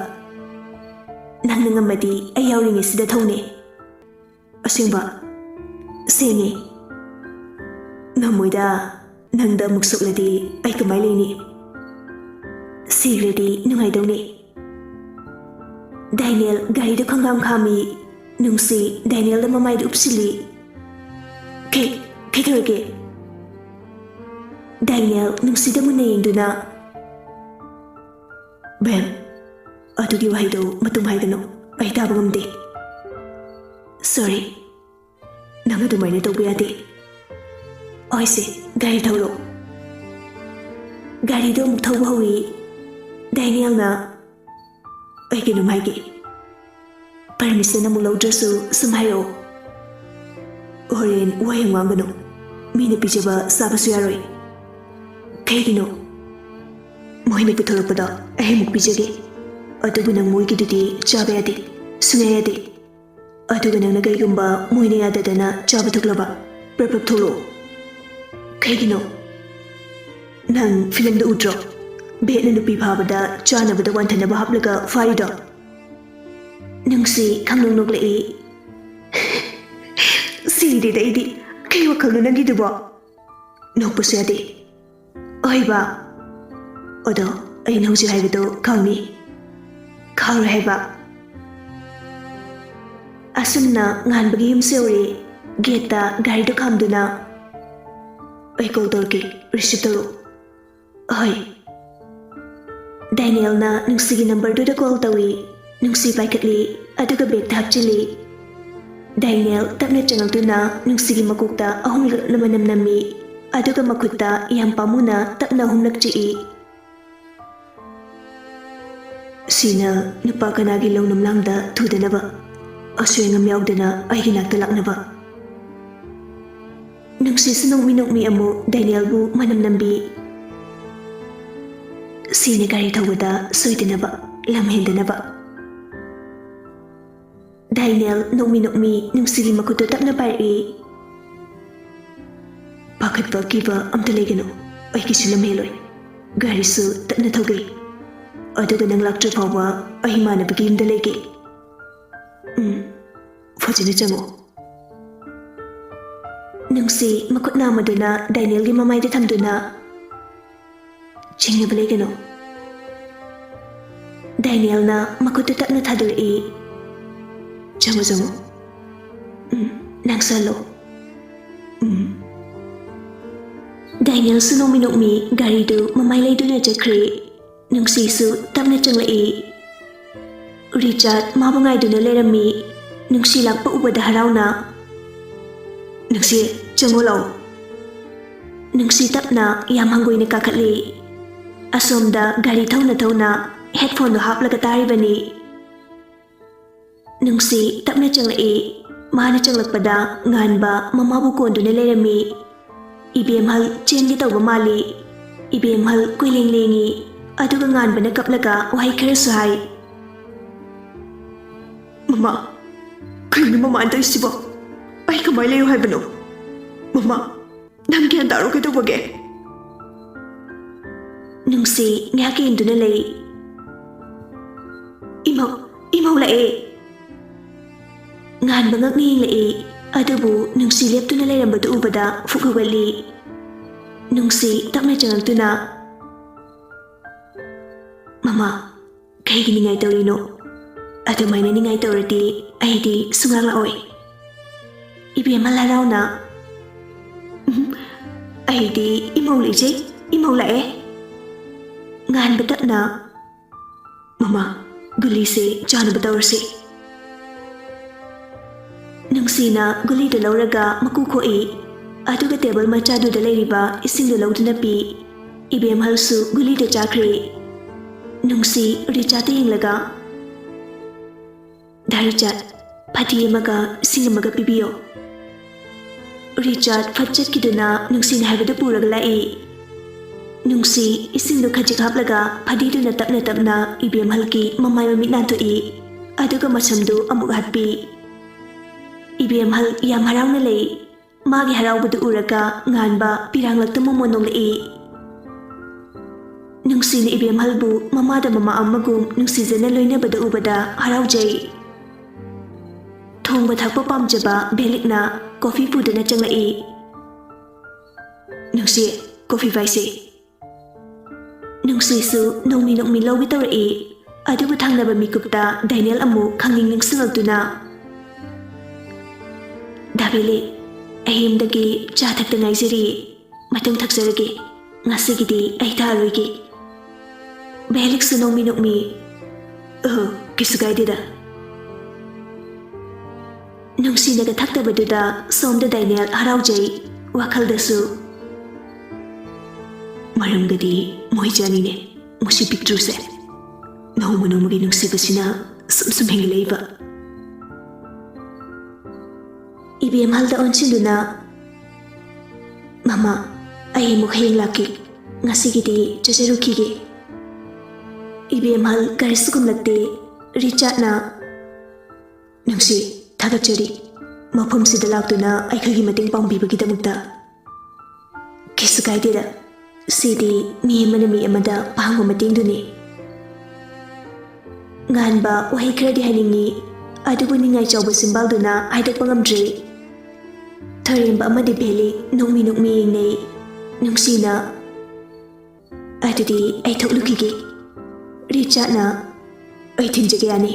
ꯅꯪꯅ ꯉꯝꯃꯗꯤ ꯑꯩ ꯌꯥꯎꯔꯤꯉꯩꯁꯤꯗ ꯊꯧꯅꯦ꯫ ꯑꯁꯦꯡꯕ? ꯁꯦꯡꯉꯦ꯫ ꯉꯝꯃꯣꯏꯗ, ꯅꯪꯗ ꯑꯃꯨꯛ ꯁꯣꯛꯂꯗꯤ ꯑꯩ ꯀꯃꯥꯏ ꯂꯩꯅꯤ? ꯁꯤꯈ꯭ꯔꯗꯤ ꯅꯨꯡꯉꯥꯏꯗꯧꯅꯤ꯫ ꯗꯦꯅꯤꯌꯦꯜ ꯒꯥꯔꯤꯗꯨ ꯈꯪꯈꯥꯝ ꯈꯥꯝꯃꯤ꯫ ꯅꯨꯡꯁꯤ ꯗꯦꯅꯤꯌꯦꯜꯗ ꯃꯃꯥꯏꯗꯨ ꯎꯞꯁꯤꯜꯂꯤ꯫ ꯀꯩ, ꯀꯩꯗꯧꯔꯒꯦ? ꯗꯦꯅꯤꯌꯦꯜ ꯅꯨꯡꯁꯤꯗ ꯃꯨꯟꯅ ꯌꯦꯡꯗꯨꯅ, ꯕꯦꯝ, ꯑꯗꯨꯒꯤ ꯋꯥꯍꯩꯗꯣ ꯃꯇꯨꯡ ꯍꯥꯏꯒꯅꯨ꯫ ꯑꯩ ꯇꯥꯕ ꯉꯝꯗꯦ꯫ ꯁꯣꯔꯤ꯫ ꯅꯪ ꯑꯗꯨꯃꯥꯏꯅ ꯇꯧꯕ ꯌꯥꯗꯦ꯫ ꯍꯣꯏꯁꯦ, ꯒꯥꯔꯤ ꯊꯧꯔꯣ꯫ ꯒꯥꯔꯤꯗꯣ ꯑꯃꯨꯛ ꯊꯧꯕ ꯍꯧꯏ꯫ ꯗꯦꯅꯤꯌꯦꯜꯅ, "ꯑꯩ ꯀꯩꯅꯣꯝ ꯍꯥꯏꯒꯦ꯫ ꯄꯔꯃꯤꯁꯟ ꯑꯃꯨꯛ ꯂꯧꯗ꯭ꯔꯁꯨ ꯁꯨꯝ ꯍꯥꯏꯔꯛꯑꯣ꯫ ꯍꯣꯔꯦꯟ ꯋꯥ ꯌꯥꯝ ꯉꯥꯡꯒꯅꯨ꯫ ꯃꯤꯅ ꯄꯤꯖꯕ ꯆꯥꯕꯁꯨ ꯌꯥꯔꯣꯏ꯫ ꯀꯩꯒꯤꯅꯣ? ꯃꯣꯏꯅ ꯄꯨꯊꯣꯔꯛꯄꯗꯣ ꯑꯩ ꯑꯃꯨꯛ ꯄꯤꯖꯒꯦ꯫ ꯑꯗꯨꯕꯨ ꯅꯪ ꯃꯣꯏꯒꯤꯗꯨꯗꯤ ꯆꯥꯕ ꯌꯥꯗꯦ꯫ ꯁꯨꯡꯌꯥ ꯌꯥꯗꯦ꯫ ꯑꯗꯨꯒ ꯅꯪꯅ ꯀꯩꯒꯨꯝꯕ ꯃꯣꯏꯅ ꯌꯥꯗꯗꯅ ꯆꯥꯕ ꯊꯣꯛꯂꯕ, ꯄ꯭ꯔꯞ ꯄ꯭ꯔꯞ ꯊꯣꯛꯂꯛꯑꯣ꯫ ꯀꯩꯒꯤꯅꯣ? ꯅꯪ ꯐꯤꯂꯝꯗ ꯎꯗ꯭ꯔꯣ? ꯕꯦꯠꯅ ꯅꯨꯄꯤ ꯐꯥꯕꯗ ꯆꯥꯅꯕꯗ ꯋꯥꯟꯊꯅꯕ ꯍꯥꯞꯂꯒ ꯐꯥꯔꯤꯗꯣ? ꯅꯨꯡꯁꯤ ꯈꯪꯅꯣꯛ ꯅꯣꯛꯂꯛꯏ꯫ ꯁꯤꯔꯦꯗ ꯑꯩꯗꯤ꯫ ꯀꯩ ꯋꯥꯈꯜꯅꯣ ꯅꯪꯒꯤꯗꯨꯕꯣ? ꯅꯣꯛꯄꯁꯨ ꯌꯥꯗꯦ꯫ ꯑꯣꯏꯕ꯫ ꯑꯗꯣ ꯑꯩꯅ ꯍꯧꯖꯤꯛ ꯍꯥꯏꯕꯗꯣ ꯈꯪꯅꯤ? ꯈꯪꯔꯣꯏ ꯍꯥꯏꯕ꯫ ꯑꯁꯨꯝꯅ ꯉꯥꯟꯕꯒꯤ ꯌꯨꯝꯁꯨ ꯌꯧꯔꯦ꯫ ꯒꯦꯠꯇ ꯒꯥꯔꯤꯗꯨ ꯈꯥꯝꯗꯨꯅ, "ꯑꯩ ꯀꯣꯜ ꯇꯧꯔꯛꯀꯦ, ꯔꯤꯁꯤꯞ ꯇꯧꯔꯛꯎ"꯫ "ꯍꯣꯏ"꯫ ꯗꯥꯏꯅꯦꯜꯅ ꯅꯨꯡꯁꯤꯒꯤ ꯅꯝꯕꯔꯗꯨꯗ ꯀꯣꯜ ꯇꯧꯏ꯫ ꯅꯨꯡꯁꯤ ꯄꯥꯏꯈꯠꯂꯤ, ꯑꯗꯨꯒ ꯕꯦꯒꯇ ꯍꯥꯞꯆꯤꯜꯂꯤ꯫ ꯗꯥꯏꯅꯦꯜ ꯇꯞꯅ ꯆꯪꯂꯛꯇꯨꯅ ꯅꯨꯡꯁꯤꯒꯤ ꯃꯀꯣꯛꯇ ꯑꯍꯨꯝꯂꯛ ꯃꯅꯝ ꯅꯝꯃꯤ, ꯑꯗꯨꯒ ꯃꯈꯨꯠꯇ ꯌꯥꯝ ꯄꯥꯝꯃꯨꯅ ꯇꯞꯅ ꯑꯍꯨꯝꯂꯛ ꯆꯤꯛꯏ꯫ ꯁꯤꯅ ꯅꯨꯄꯥ ꯀꯅꯥꯒꯤ ꯂꯧꯅꯝ ꯂꯥꯡꯗ ꯊꯨꯗꯅꯕ, ꯑꯁꯣꯏ ꯑꯉꯥꯝ ꯌꯥꯎꯗꯅ ꯑꯩꯒꯤ ꯅꯥꯛꯇ ꯂꯥꯛꯅꯕ꯫ ꯅꯨꯡꯁꯤꯁꯨ ꯅꯣꯛꯃꯤ ꯅꯣꯛꯃꯤ ꯑꯃꯨꯛ ꯗꯦꯅꯤꯌꯦꯜꯕꯨ ꯃꯅꯝ ꯅꯝꯕꯤ꯫ ꯁꯤꯅ ꯒꯥꯔꯤ ꯊꯧꯕꯗ ꯁꯣꯏꯗꯅꯕ, ꯂꯝ ꯍꯦꯟꯗꯅꯕ꯫ ꯗꯥꯏꯅꯦꯜ ꯅꯣꯛꯃꯤ ꯅꯣꯛꯃꯤ ꯅꯨꯡꯁꯤꯒꯤ ꯃꯈꯨꯠꯇꯨ ꯇꯞꯅ ꯄꯥꯏꯔꯛꯏ꯫ "ꯄꯥꯈꯠꯄ ꯑꯀꯤꯕ ꯑꯝꯇ ꯂꯩꯒꯅꯨ, ꯑꯩꯒꯤꯁꯨ ꯂꯝꯍꯦꯜꯂꯣꯏ꯫ ꯒꯥꯔꯤꯁꯨ ꯇꯞꯅ ꯊꯧꯒꯦ꯫ ꯑꯗꯨꯒ ꯅꯪ ꯂꯥꯛꯇ꯭ꯔꯤ ꯐꯥꯎꯕ ꯑꯩ ꯏꯃꯥꯟꯅꯕꯒꯤ ꯌꯨꯝꯗ ꯂꯩꯒꯦ꯫ ꯎꯝ, ꯐꯖꯅ ꯆꯪꯉꯣ"꯫ ꯅꯨꯡꯁꯤ ꯃꯈꯨꯠ ꯅꯥꯝꯃꯗꯨꯅ ꯗꯥꯏꯅꯦꯜꯒꯤ ꯃꯃꯥꯏꯗ ꯊꯝꯗꯨꯅ, "ꯆꯤꯡꯅꯕ ꯂꯩꯒꯅꯨ"꯫ ꯗꯥꯏꯅꯦꯜꯅ ꯃꯈꯨꯠꯇꯨ ꯇꯞꯅ ꯊꯥꯗꯣꯔꯛꯏ꯫ "ꯆꯪꯉꯣ, ꯆꯪꯉꯣ꯫ ꯎꯝ, ꯅꯪꯁꯨ ꯍꯜꯂꯣ꯫ ꯎꯝ"꯫ ꯗꯥꯏꯅꯦꯜꯁꯨ ꯅꯣꯛꯃꯤ ꯅꯣꯛꯃꯤ ꯒꯥꯔꯤꯗꯨ ꯃꯃꯥꯏ ꯂꯩꯗꯨꯅ ꯆꯠꯈ꯭ꯔꯦ꯫ ꯅꯨꯡꯁꯤꯁꯨ ꯇꯞꯅ ꯆꯪꯂꯛꯏ꯫ ꯔꯤꯆꯥꯔꯗ ꯃꯥꯕꯨ ꯉꯥꯏꯗꯨꯅ ꯂꯩꯔꯝꯃꯤ꯫ ꯅꯨꯡꯁꯤ ꯂꯥꯛꯄ ꯎꯕꯗ ꯍꯔꯥꯎꯅ, "ꯅꯨꯡꯁꯤ, ꯆꯪꯉꯣ ꯂꯥꯛꯑꯣ"꯫ ꯅꯨꯡꯁꯤ ꯇꯞꯅ ꯌꯥꯝ ꯍꯪꯒꯣꯏꯅ ꯀꯥꯈꯠꯂꯤ꯫ ꯑꯁꯣꯝꯗ ꯒꯥꯔꯤ ꯊꯧꯅ ꯊꯧꯅ ꯍꯦꯗꯐꯣꯟꯗꯨ ꯍꯥꯞꯂꯒ ꯇꯥꯔꯤꯕꯅꯤ꯫ ꯅꯨꯡꯁꯤ ꯇꯞꯅ ꯆꯪꯂꯛꯏ꯫ ꯃꯥꯅ ꯆꯪꯂꯛꯄꯗ ꯉꯥꯟꯕ ꯃꯃꯥꯕꯨ ꯀꯣꯟꯗꯨꯅ ꯂꯩꯔꯝꯃꯤ꯫ ꯏꯕꯦꯝꯍꯜ ꯆꯦꯟꯒꯦ ꯇꯧꯕ ꯃꯥꯜꯂꯤ꯫ ꯏꯕꯦꯝꯍꯜ ꯀꯣꯏꯂꯦꯡ ꯂꯦꯡꯉꯤ, ꯑꯗꯨꯒ ꯉꯥꯟꯕꯅ ꯀꯞꯂꯒ ꯋꯥꯍꯩ ꯈꯔꯁꯨ ꯍꯥꯏ꯫ "ꯃꯃꯥ, ꯀꯩꯅꯣ ꯃꯃꯥꯅ ꯇꯧꯔꯤꯁꯤꯕꯣ? ꯑꯩ ꯀꯃꯥꯏꯅ ꯂꯩꯌꯨ ꯍꯥꯏꯕꯅꯣ? ꯃꯃꯥ, ꯅꯪ ꯒ꯭ꯌꯥꯟ ꯇꯥꯔꯣ, ꯀꯩꯗꯧꯕꯒꯦ?" ꯅꯨꯡꯁꯤ ꯉꯥꯏꯍꯥꯛ ꯌꯦꯡꯗꯨꯅ ꯂꯩ꯫ "ꯏꯃꯧ, ꯏꯃꯧ ꯂꯥꯛꯑꯦ!" ꯉꯥꯟꯕ ꯉꯛꯅ ꯌꯦꯡꯂꯛꯏ, ꯑꯗꯨꯕꯨ ꯅꯨꯡꯁꯤ ꯂꯦꯞꯇꯨꯅ ꯂꯩꯔꯝꯕꯗꯨ ꯎꯕꯗ ꯐꯨꯛ ꯍꯧꯒꯠꯂꯤ꯫ ꯅꯨꯡꯁꯤ ꯇꯞꯅ ꯆꯪꯂꯛꯇꯨꯅ, "ꯃꯃꯥ, ꯀꯩꯒꯤ ꯅꯤꯡꯉꯥꯏ ꯇꯧꯔꯤꯅꯣ? ꯑꯗꯨꯃꯥꯏꯅ ꯅꯤꯡꯉꯥꯏ ꯇꯧꯔꯗꯤ ꯑꯩꯗꯤ ꯁꯨꯡꯂꯥꯛ ꯂꯥꯛꯑꯣꯏ꯫" ꯏꯕꯦꯝꯃ ꯍꯔꯥꯎꯅ, "ꯎꯝ, ꯑꯩꯗꯤ ꯏꯃꯧ ꯂꯩꯖꯩ, ꯏꯃꯧ ꯂꯥꯛꯑꯦ꯫" ꯉꯥꯟꯕ ꯇꯞꯅ, "ꯃꯃꯥ, ꯒꯨꯂꯤꯁꯦ ꯆꯥꯅꯕ ꯇꯧꯔꯁꯤ꯫" ꯅꯨꯡꯁꯤꯅ ꯒꯨꯂꯤꯗꯨ ꯂꯧꯔꯒ ꯃꯀꯨ ꯈꯣꯛꯏ꯫ ꯑꯗꯨꯒ ꯇꯦꯕꯜ ꯃꯆꯥꯗꯨꯗ ꯂꯩꯔꯤꯕ ꯏꯁꯤꯡꯗꯨ ꯂꯧꯗꯨꯅ ꯄꯤ꯫ ꯏꯕꯦꯝꯍꯜꯁꯨ ꯒꯨꯂꯤꯗꯨ ꯆꯥꯈ꯭ꯔꯦ꯫ ꯅꯨꯡꯁꯤ ꯔꯤꯆꯥꯔꯗꯇ ꯌꯦꯡꯂꯒ, "ꯗꯥ ꯔꯤꯆꯥꯔꯗ, ꯐꯗꯤ ꯑꯃꯒ ꯏꯁꯤꯡ ꯑꯃꯒ ꯄꯤꯕꯤꯌꯨ꯫" ꯔꯤꯆꯥꯔꯗ ꯐꯠ ꯆꯠꯈꯤꯗꯨꯅ ꯅꯨꯡꯁꯤꯅ ꯍꯥꯏꯕꯗꯨ ꯄꯨꯔꯒ ꯂꯥꯛꯏ꯫ ꯅꯨꯡꯁꯤ ꯏꯁꯤꯡꯗꯨ ꯈꯖꯤꯛ ꯍꯥꯞꯂꯒ ꯐꯗꯤꯗꯨꯅ ꯇꯞꯅ ꯇꯞꯅ ꯏꯕꯦꯝꯍꯜꯒꯤ ꯃꯃꯥꯏ ꯃꯃꯤꯠ ꯅꯥꯟꯊꯣꯛꯏ꯫ ꯑꯗꯨꯒ ꯃꯁꯝꯗꯨ ꯑꯃꯨꯛ ꯍꯠꯄꯤ꯫ ꯏꯕꯦꯝꯍꯜ ꯌꯥꯝ ꯍꯔꯥꯎꯅ ꯂꯩ꯫ ꯃꯥꯒꯤ ꯍꯔꯥꯎꯕꯗꯨ ꯎꯔꯒ ꯉꯥꯟꯕ ꯄꯤꯔꯥꯡꯂꯛꯇ ꯃꯣꯃꯣꯟ ꯅꯣꯛꯂꯛꯏ꯫ ꯅꯨꯡꯁꯤꯅ ꯏꯕꯦꯝꯍꯜꯕꯨ ꯃꯃꯥꯗ ꯃꯃꯥ ꯑꯃꯒꯨꯝ ꯅꯨꯡꯁꯤꯖꯅ ꯂꯣꯏꯅꯕꯗ ꯎꯕꯗ ꯍꯔꯥꯎꯖꯩ꯫ ꯊꯣꯡꯕ ꯊꯥꯛꯄ ꯄꯥꯝꯖꯕ ꯕꯦꯂꯤꯛꯅ ꯀꯣꯐꯤ ꯄꯨꯗꯨꯅ ꯆꯪꯂꯛꯏ꯫ "ꯅꯨꯡꯁꯤ, ꯀꯣꯐꯤ ꯄꯥꯏꯁꯦ꯫" ꯅꯨꯡꯁꯤꯁꯨ ꯅꯣꯡꯃꯤ ꯅꯣꯡꯃꯤ ꯂꯧꯒꯦ ꯇꯧꯔꯛꯏ꯫ ꯑꯗꯨꯕꯨ ꯊꯪꯅꯕ ꯃꯤꯀꯨꯞꯇ ꯗꯥꯏꯅꯦꯜ ꯑꯃꯨꯛ ꯈꯪꯅꯤꯡ ꯅꯤꯡꯁꯤꯡꯂꯛꯇꯨꯅ, "ꯗꯥ ꯕꯦꯂꯤꯛ, ꯑꯍꯤꯡꯗꯒꯤ ꯆꯥ ꯊꯛꯇ ꯉꯥꯏꯖꯔꯤ꯫ ꯃꯇꯨꯡ ꯊꯛꯆꯔꯒꯦ꯫ ꯉꯁꯤꯒꯤꯗꯤ ꯑꯩ ꯊꯛꯑꯔꯣꯏꯒꯦ꯫" ꯕꯦꯂꯤꯛꯁꯨ ꯅꯣꯡꯃꯤ ꯅꯣꯡꯃꯤ, "ꯑꯣ, ꯀꯩꯁꯨ ꯀꯥꯏꯗꯦꯗ꯫" ꯅꯨꯡꯁꯤꯅꯒ ꯊꯛꯇꯕꯗꯨꯗ ꯁꯣꯝꯗ ꯗꯥꯏꯅꯦꯜ ꯍꯔꯥꯎꯖꯩ꯫ ꯋꯥꯈꯜꯗꯁꯨ, "ꯃꯔꯝꯒꯗꯤ ꯃꯣꯏ ꯆꯥꯅꯤꯅꯦ, ꯃꯁꯤ ꯄꯤꯛꯇ꯭ꯔꯨꯁꯦ꯫ ꯅꯣꯡꯃ ꯅꯣꯡꯃꯒꯤ ꯅꯨꯡꯁꯤꯕꯁꯤꯅ ꯁꯨꯝ ꯁꯨꯝ ꯍꯦꯟꯒꯠꯂꯛꯏꯕ꯫" ꯏꯕꯦꯝꯍꯜꯗ ꯑꯣꯟꯁꯤꯟꯗꯨꯅ, "ꯃꯃꯥ, ꯑꯩ ꯑꯃꯨꯛ ꯍꯌꯦꯡ ꯂꯥꯛꯀꯦ꯫ ꯉꯁꯤꯒꯤꯗꯤ ꯆꯠꯆꯔꯨꯈꯤꯒꯦ꯫" ꯏꯕꯦꯝꯍꯜ ꯀꯔꯤꯁꯨ ꯈꯨꯝꯂꯛꯇꯦ꯫ ꯔꯤꯆꯥꯔꯗꯅ, "ꯅꯨꯡꯁꯤ, ꯊꯥꯒꯠꯆꯔꯤ, ꯃꯐꯝꯁꯤꯗ ꯂꯥꯛꯇꯨꯅ ꯑꯩꯈꯣꯏꯒꯤ ꯃꯇꯦꯡ ꯄꯥꯡꯕꯤꯕꯒꯤꯗꯃꯛꯇ꯫" "ꯀꯩꯁꯨ ꯀꯥꯏꯗꯦꯗ, ꯁꯤꯗꯤ ꯃꯤ ꯑꯃꯅ ꯃꯤ ꯑꯃꯗ ꯄꯥꯡꯕ ꯃꯇꯦꯡꯗꯨꯅꯤ꯫" ꯉꯥꯟꯕ ꯋꯥꯍꯩ ꯈꯔꯗꯤ ꯍꯥꯏꯅꯤꯡꯉꯤ, ꯑꯗꯨꯕꯨ ꯅꯤꯡꯉꯥꯏ ꯆꯥꯎꯕ ꯆꯤꯝꯕꯥꯜꯗꯨꯅ ꯍꯥꯏꯗꯣꯛꯄ ꯉꯝꯗ꯭ꯔꯦ꯫ ꯊꯣꯏꯔꯦꯝꯕ ꯑꯃꯗꯤ ꯚꯦꯂꯤ ꯅꯣꯛꯃꯤ ꯅꯣꯛꯃꯤ ꯌꯦꯡꯅꯩ꯫ ꯅꯨꯡꯁꯤꯅ, "ꯑꯗꯨꯗꯤ ꯑꯩ ꯊꯣꯛꯂꯨꯈꯤꯒꯦ꯫" ꯔꯤꯆꯥꯔꯗꯅ, "ꯑꯩ ꯊꯤꯟꯖꯒꯦ ꯌꯥꯅꯤ꯫"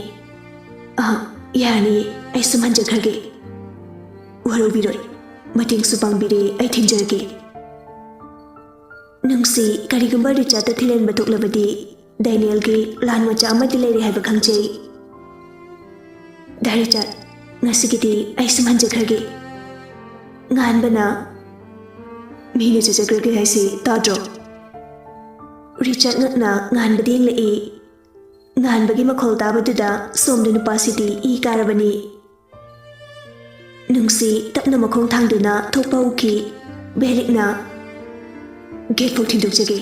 "ꯑ, ꯌꯥꯔꯅꯤ, ꯑꯩ ꯁꯨꯝ ꯍꯟꯖꯈ꯭ꯔꯒꯦ꯫" "ꯋꯥꯔꯧꯕꯤꯔꯣꯏ, ꯃꯇꯦꯡꯁꯨ ꯄꯥꯡꯕꯤꯔꯦ, ꯑꯩ ꯊꯤꯟꯖꯔꯒꯦ꯫" ꯅꯨꯡꯁꯤ ꯀꯔꯤꯒꯨꯝꯕ ꯔꯤꯆꯥꯔꯗꯇ ꯊꯤꯜꯍꯟꯕ ꯊꯣꯛꯂꯕꯗꯤ ꯗꯦꯅꯤꯌꯦꯜꯒꯤ ꯂꯥꯟ ꯃꯆꯥ ꯑꯃꯗꯤ ꯂꯩꯔꯦ ꯍꯥꯏꯕ ꯈꯪꯖꯩ꯫ "ꯗꯥ ꯔꯤꯆꯥꯔꯗ, ꯉꯁꯤꯒꯤꯗꯤ ꯑꯩ ꯁꯨꯝ ꯍꯟꯖꯈ꯭ꯔꯒꯦ꯫" ꯉꯥꯟꯕꯅ, "ꯃꯤꯅ ꯆꯠꯆꯈ꯭ꯔꯒꯦ ꯍꯥꯏꯁꯤ ꯇꯥꯗ꯭ꯔꯣ?" ꯔꯤꯆꯥꯔꯗ ꯉꯛꯅ ꯉꯥꯟꯕꯗ ꯌꯦꯡꯂꯛꯏ꯫ ꯉꯥꯟꯕꯒꯤ ꯃꯈꯣꯜ ꯇꯥꯕꯗꯨꯗ ꯁꯣꯝꯗ ꯅꯨꯄꯥꯁꯤꯗꯤ ꯏ ꯀꯥꯔꯕꯅꯤ꯫ ꯅꯨꯡꯁꯤ ꯇꯞꯅ ꯃꯈꯣꯡ ꯊꯥꯡꯗꯨꯅ ꯊꯣꯛꯄ ꯍꯧꯈꯤ꯫ ꯚꯦꯂꯤꯛꯅ, "ꯒꯦꯠ ꯐꯥꯎ ꯊꯤꯟꯗꯣꯛꯆꯒꯦ꯫"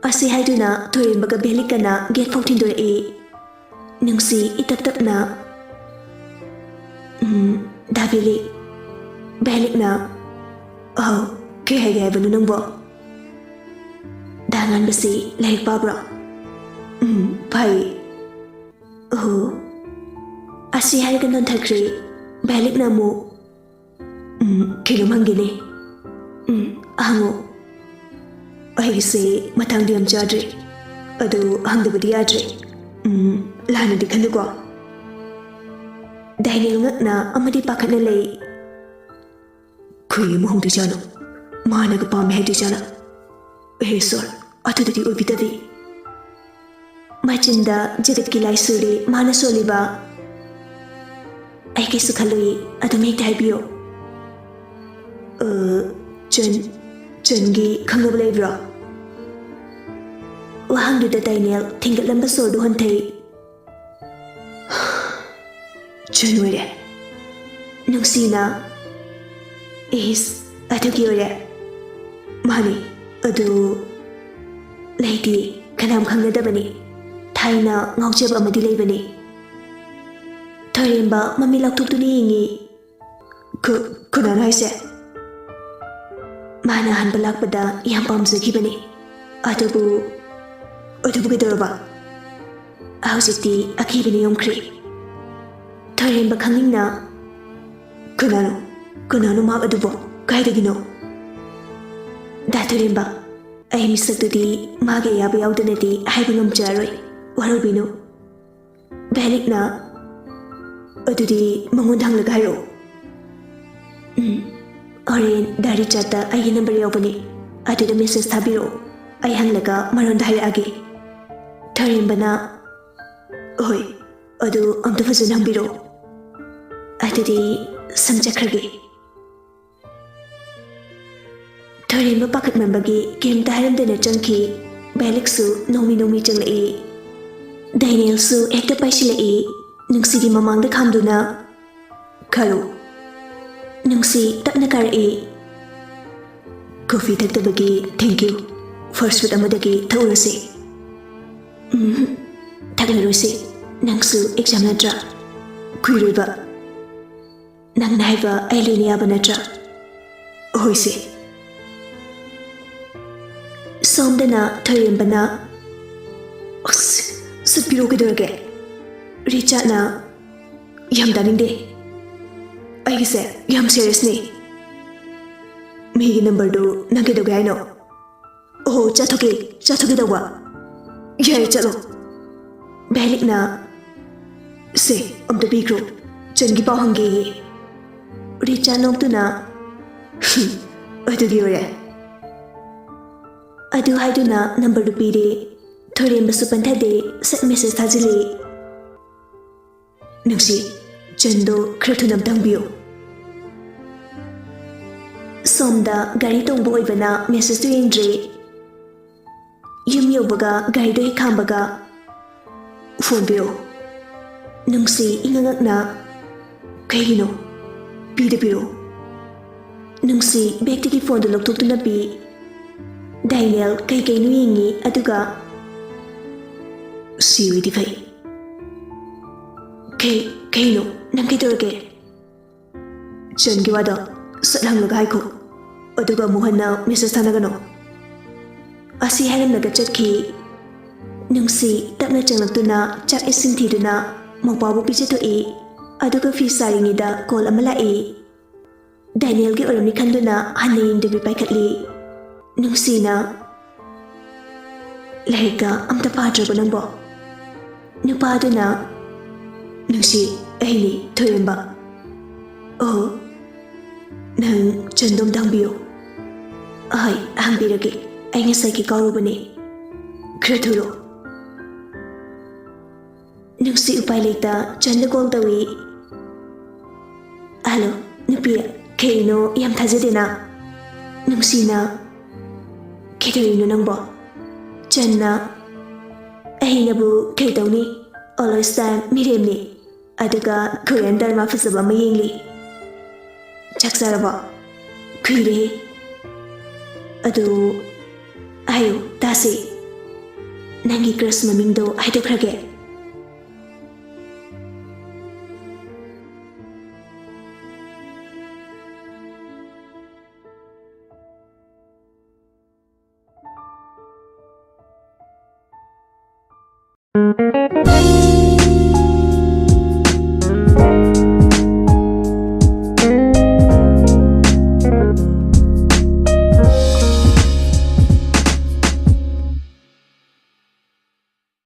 ꯑꯁꯤ ꯍꯥꯏꯗꯨꯅ ꯊꯣꯏꯔꯦꯝꯕꯒ ꯚꯦꯂꯤꯛꯀꯅ ꯒꯦꯠ ꯐꯥꯎ ꯊꯤꯟꯗꯣꯔꯛꯏ꯫ ꯅꯨꯡꯁꯤ ꯏꯇꯞ ꯇꯞꯅ, "ꯎꯝ, ꯗꯥ ꯚꯦꯂꯤꯛ꯫" ꯚꯦꯂꯤꯛꯅ, "ꯑꯍꯧ, ꯀꯩ ꯍꯥꯏꯒꯦ ꯍꯥꯏꯕꯅꯣ ꯅꯪꯕꯣ?" "ꯗꯥ ꯉꯥꯟꯕꯁꯤ ꯂꯥꯏꯔꯤꯛ ꯄꯥꯕ꯭ꯔꯣ?" "ꯎꯝ, ꯄꯥꯏ꯫" "ꯑꯣ꯫" ꯑꯁꯤ ꯍꯥꯏꯔꯒ ꯅꯣꯟꯊꯈ꯭ꯔꯦ꯫ ꯚꯦꯂꯤꯛꯅ ꯑꯃꯨꯛ, "ꯎꯝ, ꯀꯩꯅꯣꯝ ꯍꯪꯒꯦꯅꯦ꯫" "ꯎꯝ, ꯍꯪꯉꯣ꯫" "ꯑꯩꯒꯤꯁꯦ ꯃꯇꯥꯡꯗꯤ ꯌꯥꯝ ꯆꯥꯗ꯭ꯔꯦ, ꯑꯗꯨ ꯍꯪꯗꯕꯗꯤ ꯌꯥꯗ꯭ꯔꯦ꯫ ꯎꯝ, ꯂꯥꯟꯅꯗꯤ ꯈꯜꯂꯨꯀꯣ꯫" ꯗꯥꯏꯅꯦꯜ ꯉꯛꯅ ꯑꯃꯗꯤ ꯄꯥꯈꯠꯅ ꯂꯩ꯫ "ꯈꯨꯏ ꯑꯃ ꯍꯣꯡꯗꯣꯏꯖꯥꯠꯂꯣ? ꯃꯥꯅꯒ ꯄꯥꯝꯃꯦ ꯍꯥꯏꯗꯣꯏꯖꯥꯠꯂꯣ? ꯑꯦ ꯁꯣꯔ, ꯑꯗꯨꯗꯗꯤ ꯑꯣꯏꯕꯤꯗꯕꯤ꯫" ꯃꯆꯤꯟꯗ ꯖꯒꯠꯀꯤ ꯂꯥꯏ ꯁꯨꯔꯦ ꯃꯥꯅ ꯁꯣꯜꯂꯤꯕ꯫ "ꯑꯩ ꯀꯩꯁꯨ ꯈꯜꯂꯨꯏ, ꯑꯗꯨꯝ ꯍꯦꯛꯇ ꯍꯥꯏꯕꯤꯌꯨ꯫" "ꯑ, ꯆꯟ, ꯆꯟꯒꯤ ꯈꯪꯅꯕ ꯂꯩꯕ꯭ꯔꯣ?" ꯋꯥꯍꯪꯗꯨꯗ ꯗꯥꯏꯅꯦꯜ ꯊꯤꯡꯒꯠꯂꯝꯕ ꯁꯣꯔꯗꯨ ꯍꯟꯊꯩ꯫ "ꯆꯟ ꯑꯣꯏꯔꯦ꯫" ꯅꯨꯡꯁꯤꯅ, "ꯏꯁ, ꯑꯗꯨꯒꯤ ꯑꯣꯏꯔꯦ꯫ ꯃꯥꯅꯤ꯫ ꯑꯗꯨ ꯂꯩꯇꯦ꯫ ꯀꯅꯥꯝ ꯈꯪꯅꯗꯕꯅꯤ꯫ ꯊꯥꯏꯅ ꯉꯥꯎꯖꯕ ꯑꯃꯗꯤ ꯂꯩꯕꯅꯤ꯫ ꯊꯣꯏꯔꯦꯝꯕ ꯃꯃꯤꯠ ꯂꯥꯎꯊꯣꯛꯇꯨꯅ ꯌꯦꯡꯉꯤ꯫ "ꯀ-, ꯀꯅꯥꯅꯣ ꯍꯥꯏꯁꯦ?" "ꯃꯥꯅ ꯑꯍꯥꯟꯕ ꯂꯥꯛꯄꯗ ꯌꯥꯝ ꯄꯥꯝꯖꯈꯤꯕꯅꯤ꯫ ꯑꯗꯨꯕꯨ, ꯑꯗꯨꯕꯨ ꯀꯩꯗꯧꯔꯕ?" ꯍꯧꯖꯤꯛꯇꯤ ꯑꯀꯤꯕꯅ ꯌꯣꯝꯈ꯭ꯔꯦ꯫ ꯊꯣꯏꯔꯦꯝꯕ ꯈꯪꯅꯤꯡꯅ, "ꯀꯅꯥꯅꯣ? ꯀꯅꯥꯅꯣ ꯃꯍꯥꯛ ꯑꯗꯨꯕꯣ? ꯀꯥꯏꯗꯒꯤꯅꯣ?" "ꯗꯥ ꯊꯣꯏꯔꯦꯝꯕ, ꯑꯩ ꯃꯤꯁꯛꯇꯨꯗꯤ ꯃꯥꯒꯤ ꯑꯌꯥꯕ ꯌꯥꯎꯗꯅꯗꯤ ꯍꯥꯏꯕ ꯉꯝꯖꯔꯔꯣꯏ꯫ ꯋꯥꯔꯧꯕꯤꯅꯨ꯫" ꯚꯦꯂꯤꯛꯅ, "ꯑꯗꯨꯗꯤ ꯃꯉꯣꯟꯗ ꯍꯪꯂꯒ ꯍꯥꯏꯔꯛꯑꯣ꯫" "ꯎꯝ, ꯍꯣꯔꯦꯟ ꯗꯥ ꯔꯤꯆꯥꯔꯗꯇ ꯑꯩꯒꯤ ꯅꯝꯕꯔ ꯌꯥꯎꯕꯅꯤ, ꯑꯗꯨꯗ ꯃꯦꯁꯦꯖ ꯊꯥꯕꯤꯔꯛꯑꯣ꯫ ꯑꯩ ꯍꯪꯂꯒ ꯃꯔꯣꯟꯗ ꯍꯥꯏꯔꯛꯑꯒꯦ꯫" ꯊꯣꯏꯔꯦꯝꯕꯅ, "ꯍꯣꯏ, ꯑꯗꯨ ꯑꯝꯇ ꯐꯖꯅ ꯍꯪꯕꯤꯔꯛꯑꯣ꯫ ꯑꯗꯨꯗꯤ ꯁꯝꯖꯈ꯭ꯔꯒꯦ꯫" ꯊꯣꯏꯔꯦꯝꯕ ꯄꯥꯈꯠꯃꯟꯕꯒꯤ ꯀꯔꯤꯝꯇ ꯍꯥꯏꯔꯝꯗꯅ ꯆꯪꯈꯤ꯫ ꯚꯦꯂꯤꯛꯁꯨ ꯅꯣꯡꯃꯤ ꯅꯣꯡꯃꯤ ꯆꯪꯂꯛꯏ꯫ ꯗꯥꯏꯅꯦꯜꯁꯨ ꯍꯦꯛꯇ ꯄꯥꯏꯁꯤꯜꯂꯛꯏ꯫ ꯅꯨꯡꯁꯤꯒꯤ ꯃꯃꯥꯡꯗ ꯈꯥꯝꯗꯨꯅ, "ꯈꯥꯔꯨ꯫" ꯅꯨꯡꯁꯤ ꯇꯞꯅ ꯀꯥꯔꯛꯏ꯫ "ꯀꯣꯐꯤ ꯊꯛꯇꯕꯒꯤ thank you꯫ ꯐꯥꯁ꯭ꯠ ꯐꯨꯗ ꯑꯃꯗꯒꯤ ꯊꯛꯎꯔꯁꯤ꯫" "ꯎꯝ, ꯊꯛꯂꯔꯣꯏꯁꯤ꯫ ꯅꯪꯁꯨ ꯑꯦꯛꯖꯥꯝ ꯅꯠꯇ꯭ꯔꯥ? ꯀꯨꯏꯔꯣꯏꯕ꯫ ꯅꯪꯅ ꯍꯥꯏꯕ ꯑꯩ ꯂꯣꯏꯅ ꯌꯥꯕ ꯅꯠꯇ꯭ꯔꯥ?" "ꯍꯣꯏ ꯁꯦ꯫" ꯁꯣꯝꯗꯅ ꯊꯣꯏꯔꯦꯝꯕꯅ, "ꯑꯁ, ꯆꯠꯄꯤꯔꯣ ꯀꯩꯗꯧꯔꯒꯦ?" ꯔꯤꯆꯥꯔꯗꯅ, "ꯌꯥꯝ ꯇꯥꯅꯤꯡꯗꯦ꯫ ꯑꯩꯒꯤꯁꯦ ꯌꯥꯝ ꯁꯦꯔꯤꯌꯁꯅꯤ꯫ ꯃꯤꯒꯤ ꯅꯝꯕꯔꯗꯨ ꯅꯪ ꯀꯩꯗꯧꯒꯦ ꯍꯥꯏꯅꯣ?" "ꯑꯣꯍꯣ, ꯆꯥꯊꯣꯛꯀꯦ, ꯆꯥꯊꯣꯛꯀꯦ ꯇꯧꯕ꯫ ꯌꯥꯔꯦ, ꯆꯠꯂꯣ꯫" ꯚꯦꯂꯤꯛꯅ, "ꯁꯦ, ꯑꯝꯇ ꯄꯤꯈ꯭ꯔꯣ, ꯆꯟꯒꯤ ꯄꯥꯎ ꯍꯪꯒꯦꯌꯦ꯫" ꯔꯤꯆꯥꯔꯗ ꯅꯣꯛꯇꯨꯅ, "ꯍꯨꯝ, ꯑꯗꯨꯒꯤ ꯑꯣꯏꯔꯦ꯫" ꯑꯗꯨ ꯍꯥꯏꯗꯨꯅ ꯅꯝꯕꯔꯗꯨ ꯄꯤꯔꯦ꯫ ꯊꯣꯏꯔꯦꯝꯕꯁꯨ ꯄꯟꯊꯗꯦ, ꯁꯠ ꯃꯦꯁꯦꯖ ꯊꯥꯖꯤꯜꯂꯤ꯫ "ꯅꯨꯡꯁꯤ, ꯆꯟꯗꯣ ꯈꯔ ꯊꯨꯅ ꯑꯝꯇ ꯍꯪꯕꯤꯌꯨ꯫" ꯁꯣꯝꯗ ꯒꯥꯔꯤ ꯇꯣꯡꯕ ꯑꯣꯏꯕꯅ ꯃꯦꯁꯦꯖꯇꯨ ꯌꯦꯡꯗ꯭ꯔꯦ꯫ ꯌꯨꯝ ꯌꯧꯕꯒ ꯒꯥꯔꯤꯗꯣ ꯍꯦꯛ ꯈꯥꯝꯕꯒ, "ꯐꯣꯟ ꯄꯤꯔꯛꯑꯣ꯫" ꯅꯨꯡꯁꯤ ꯏꯉꯛ ꯉꯛꯅ, "ꯀꯩꯒꯤꯅꯣ? ꯄꯤꯗ ꯄꯤꯔꯛꯑꯣ꯫" ꯅꯨꯡꯁꯤ ꯕꯦꯛꯇꯒꯤ ꯐꯣꯟꯗꯨ ꯂꯧꯊꯣꯛꯇꯨꯅ ꯄꯤ꯫ ꯗꯥꯏꯅꯦꯜ ꯀꯩ ꯀꯩꯅꯣ ꯌꯦꯡꯉꯤ, ꯑꯗꯨꯒ, "ꯁꯤ ꯑꯣꯏꯗꯤ ꯐꯩ꯫ ꯀꯩ, ꯀꯩꯅꯣ? ꯅꯪ ꯀꯩꯗꯧꯔꯒꯦ?" "ꯆꯟꯒꯤ ꯋꯥꯗꯣ ꯁꯠ ꯍꯪꯂꯒ ꯍꯥꯏꯈꯣ, ꯑꯗꯨꯒ ꯑꯃꯨꯛ ꯍꯟꯅ ꯃꯦꯁꯦꯖ ꯊꯥꯅꯒꯅꯣ꯫" ꯑꯁꯤ ꯍꯥꯏꯔꯝꯂꯒ ꯆꯠꯈꯤ꯫ ꯅꯨꯡꯁꯤ ꯇꯞꯅ ꯆꯪꯂꯛꯇꯨꯅ ꯆꯥꯛ ꯏꯁꯤꯡ ꯊꯤꯗꯨꯅ ꯃꯧꯄꯥꯕꯨ ꯄꯤꯖꯊꯣꯛꯏ꯫ ꯑꯗꯨꯒ ꯐꯤ ꯁꯥꯔꯤꯉꯩꯗ ꯀꯣꯜ ꯑꯃ ꯂꯥꯛꯏ꯫ ꯗꯦꯅꯤꯌꯦꯜꯒꯤ ꯑꯣꯏꯔꯝꯅꯤ ꯈꯟꯗꯨꯅ ꯍꯟꯅ ꯌꯦꯡꯗꯕꯤ ꯄꯥꯏꯈꯠꯂꯤ꯫ ꯅꯨꯡꯁꯤꯅ, "ꯂꯥꯏꯔꯤꯛꯀ ꯑꯝꯇ ꯄꯥꯗ꯭ꯔꯕꯣ ꯅꯪꯕꯣ?" ꯅꯨꯄꯥꯗꯨꯅ, "ꯅꯨꯡꯁꯤ, ꯑꯩꯅꯤ ꯊꯣꯏꯔꯦꯝꯕ꯫" "ꯑꯣ, ꯅꯪ ꯆꯟꯗꯣꯝꯗ ꯍꯪꯕꯤꯌꯨ꯫" "ꯑꯍꯣꯏ, ꯍꯪꯕꯤꯔꯒꯦ꯫ ꯑꯩ ꯉꯁꯥꯏꯒꯤ ꯀꯥꯎꯔꯨꯕꯅꯦ꯫ ꯈꯔ ꯊꯨꯔꯣ꯫" ꯅꯨꯡꯁꯤ ꯎꯄꯥꯏ ꯂꯩꯇ ꯆꯟꯗ ꯀꯣꯜ ꯇꯧꯏ꯫ "ꯍꯜꯂꯣ, ꯅꯨꯄꯤ, ꯀꯩꯅꯣ ꯌꯥꯝ ꯊꯥꯖꯗꯦꯅ?" ꯅꯨꯡꯁꯤꯅ, "ꯀꯩꯗꯧꯔꯤꯅꯣ ꯅꯪꯕꯣ?" ꯆꯟꯅ, "ꯑꯩꯅꯕꯨ ꯀꯩꯗꯧꯅꯤ? Always time ꯃꯤꯔꯦꯝꯅꯤ꯫ ꯑꯗꯨꯒ Korean drama ꯐꯖꯕ ꯑꯃ ꯌꯦꯡꯂꯤ꯫" "ꯆꯥꯛ ꯆꯥꯔꯕꯣ?" "ꯀꯨꯏꯔꯦ꯫" "ꯑꯗꯨ ꯍꯥꯏꯌꯨ ꯇꯥꯁꯤ, ꯅꯪꯒꯤ crush ꯃꯃꯤꯡꯗꯣ ꯍꯥꯏꯗꯣꯛꯈ꯭ꯔꯒꯦ꯫"